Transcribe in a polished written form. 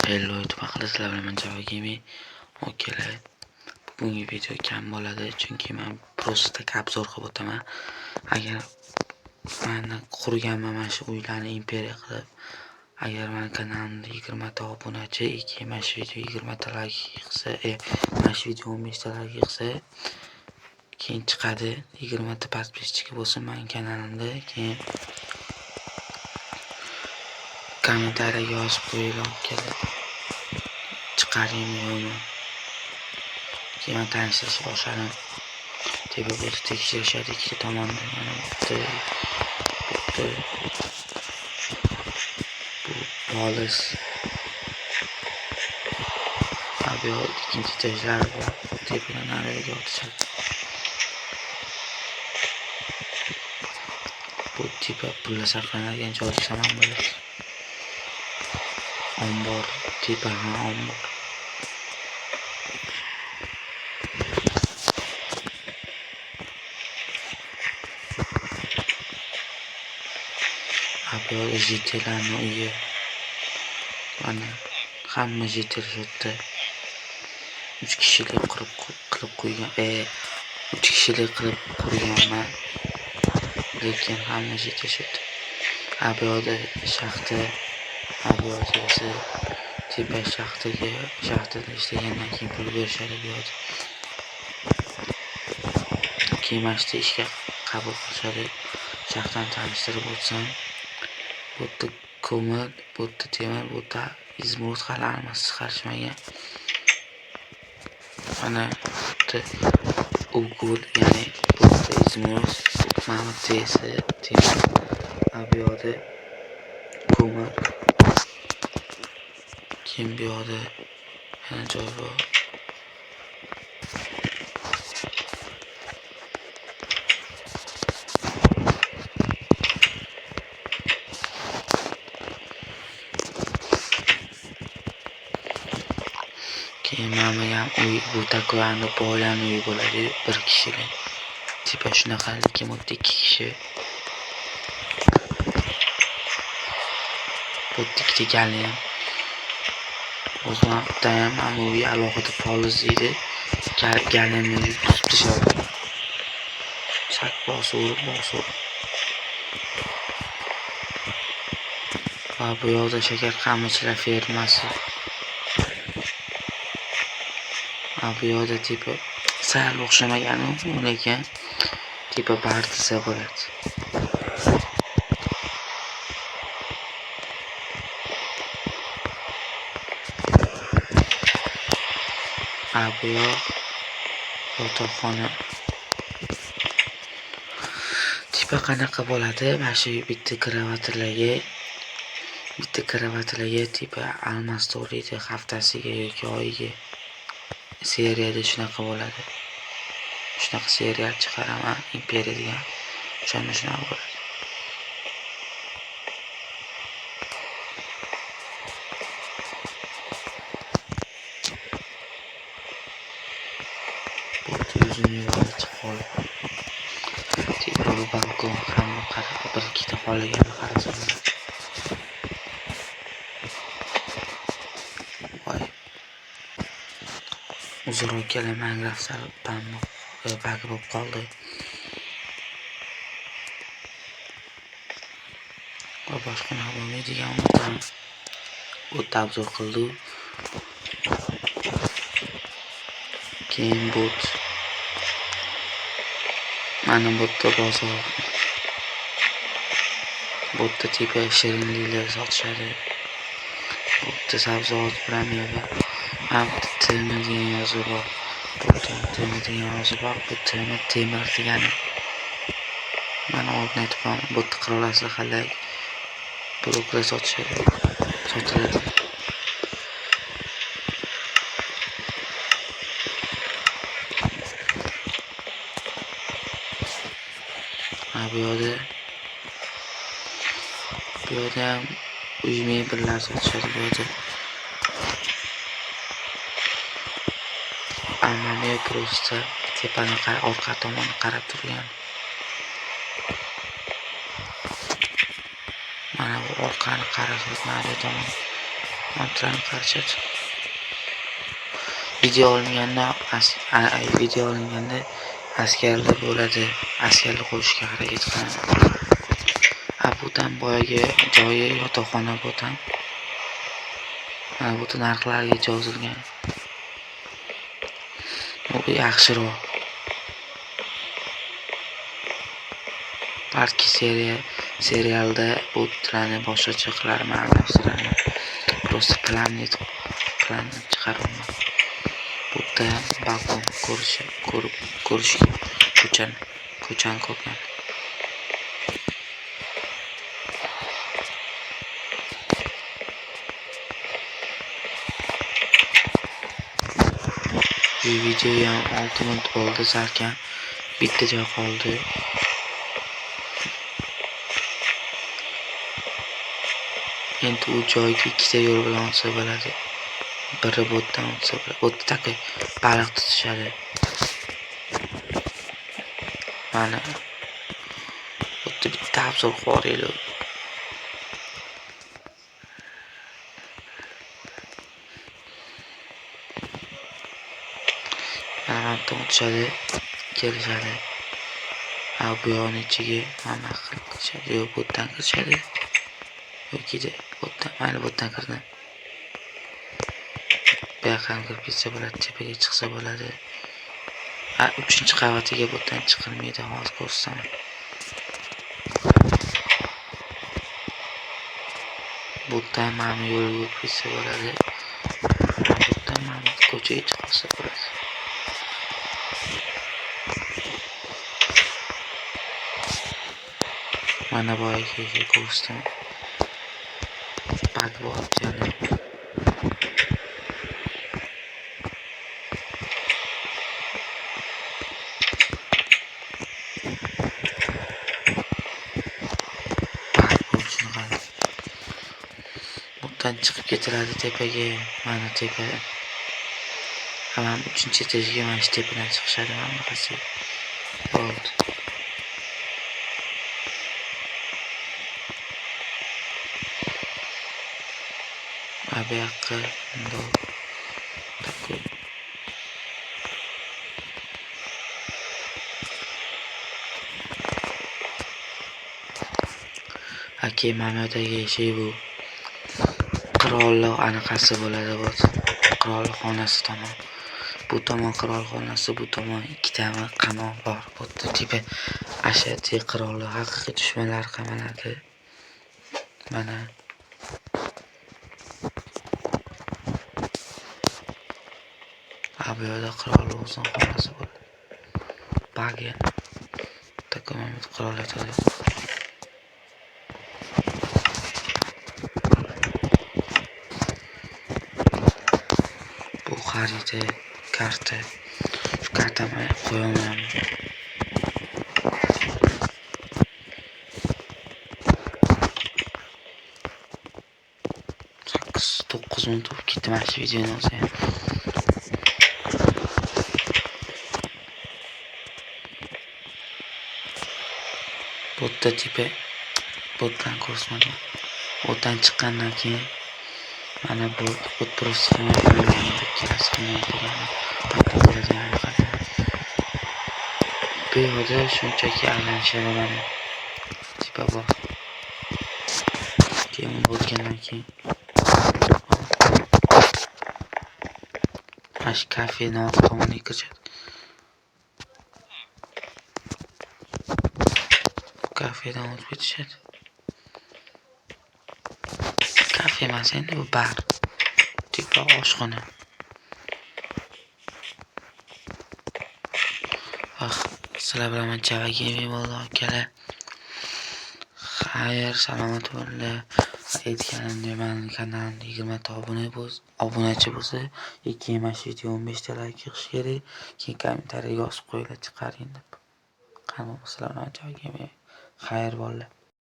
Hello YouTube sizlar bilan men Java Gaming. Okeylar. Bugungi video kam bo'ladi, chunki men просто obzor qilib o'taman. Agar meni qurganman mana shu uylarni imperiya qilib, agar meni kanalimda 20 ta obunachi, keyin mana shu video 20 ta like yig'sa, mana shu video 15 ta like yig'sa, keyin chiqadi 20 ta подписчик bo'lsin meni kanalimda, keyin kommentariyaga yozib qo'yinglar okalar. Chiqaraymi yo'qmi? Keyin man tanishtirish boshladim. Tepa bo'lsa tekshirishadi ikkita tomondan. Mana bu yerda bu polis. Bu yoq ikkinchi etajlari bor. Tepadan nariga otishadi. Bu tepa pullar saqlanadigan joy desam ham bo'ladi. Ombor, tepa ha ombor. Bu yoqda jitellarni uyi. Mana hamma jitel shu yerda. 3 kishilik qilib qo'ygan, 3 kishilik qilib qurganman. Lekin hamma jitel shu yerda. Bu yoqda shaxta, bu yoqda esa tepa shaxtaga, shaxtada ishlagandan keyin pul berishadi bu yoqda. Keyin mana shu yerda ishga qabul qilishadi. Shaxtani tanishtirib o'tsam, bu yerda ko'mir, bu yerda temir, bu yerda izmurud hali almas chiqarishmagan. Mana bu yerda ugul, ya'ni bu yerda izmurud, mana bu yerda esa temir, bu yoqda ko'mir. Keyin bu yoqda yana joy bor. Keyin mana bu ham uy, bu takoyani boylarning uyi bo'ladi, bir kishilik. Tepa shunaqa, lekin bu yerda 2 kishi. Bu yerda ikkita galni ham. O'zim ham mana bu uy alohida poliz deydi. Galini buzib tashladi. Sak bosib urib, bosib. Va bu yoqda shakar qamichilar fermasi. Bu yoqda tepa sal o'xshamagani, lekin tepa bar desa bo'ladi. Bu yoq yotoqxona. Tepa qanaqa bo'ladi? Mana shu bitta kravatlarga, tepa almas to'laydi haftasiga yoki oyiga. Seriyada shunaqa bo'ladi. Shunaqa serial chiqaraman, Imperiya degan. O'shanda shunaqa bo'ladi. Bu yuzini yuqori chiqib qoldi. Tepa bu balkon hamma bir ikkita xohlaganni qarasa bo'ladi. Voy. Uzr akalar, Minecraft sal bug bo'lib qoldi. Va boshqa nima bo'lmaydigan umiddaman. O'ta obzor qildi. Keyin bot. Mana bu yerda bozor. Bu yerda tepa shirinliklar sotishadi. Bu yerda sabzavot bilan meva. Mana bu yerda temir degan yozuv bor. Bu yerda temir degan yozuv bor. Bu temir, temir degani. Mana oldin aytib qo'yaman. Bu yerda qirol aslahalar bloklar sotishadi. Sotiladi. Bu yoqda ham uy mebellar sotishadi bu yerda. Ammo men просто tepani orqa tomoni qarab turgan. Mana bu orqani qarashadi, nari tomon. Mantrani qarashadi. Video olinganda video olinganda askarlar bo'ladi. Askarlar qo'yishga harakat qilaman. Butan boyagi joyi yotoqxona butan. Mana bu narxlarga yozilgan. Bu yaxshiroq. Balki serialda bu tilani boshqacha qilarman, almashtiraman. Просто planni chiqaraman. Bu yerda balkon ko'rishga ko'chani ko'rgan. Bu video ham 6 minut bo'ldi, salkam bitta joy qoldi. Endi u joyga ikkita yo'l bilan o'tsa bo'ladi. Biri bu yerdan o'tsa bo'ladi. Bu yerda такой baliq tutishadi. Mana bu yerda bitta obzor qilib. Mana bu yerdan o'tishadi, kelishadi. Ha, bu yoqning ichiga mana qilib kirishadi. Yo'q, bu yerdan kirishadi. Yoki de bu yerdan, mayli bu yerdan kirdim. Bu yoqqa ham kirib ketsa bo'ladi, tepaga chiqsa bo'ladi. Ha, 3-qavatiga bu yerdan chiqilmaydi, hozir ko'rsataman. Bu yerdan mana yo'lga o'tib ketsa bo'ladi. Bu yerdan mana ko'chaga chiqsa bo'ladi. Mana boyagi ko'rsataman. Bak bor joylar. Buradan chiqib ketiladi tepaga. Mana tepa. Hamam 3-etajga mana shu tepadan chiqishadi, mana bunaqasi. Bo'ldi. Bu yoqqa bundoq такой. Aka, mana bu yerdagi eshik bu qirollik anaqasi bo'ladi bu. Qirollik xonasi tomon. Bu tomon qirol xonasi, bu tomon ikkita qamoq bor. Bu yerda tepa ashaddiy qirollik haqiqiy dushmanlar qamaladi. Mana bu yerda qirollik o'zining xonasi bo'ladi. Bagen. Такой момент qirol yotadi. Bu xarita, karta. Shu kartani qo'yaman. 8-9 minut bo'lib ketdi mana shu videoni o'zi ham. Bu yerda tepa, bu yerdan ko'rsatmadim. Bu yerdan chiqqandan keyin mana bu просто himoya qilingan, ikkalasi himoya qilgan. Bu yerda shunchaki aylanishadi mana. Tepa bor. Keyin uni o'tgandan keyin mana shu kafening orqa tomoniga kirishadi. Kafedan o'tib ketishadi. Kafe emas endi bu bar. Tepa oshxona. Ah, sizlar bilan men Java Gaming bo'ldi akalar. Xayr, salomat bo'linglar. Aytganimdek, mening kanalimda 20 ta obunachi bo'lsa, keyin mana shu video 15 ta like yig'ish kerak. Keyin kommentariya yozib qo'yinglar, chiqaring deb. Qani, sizlar bilan Java Gaming. Xayr bolalar.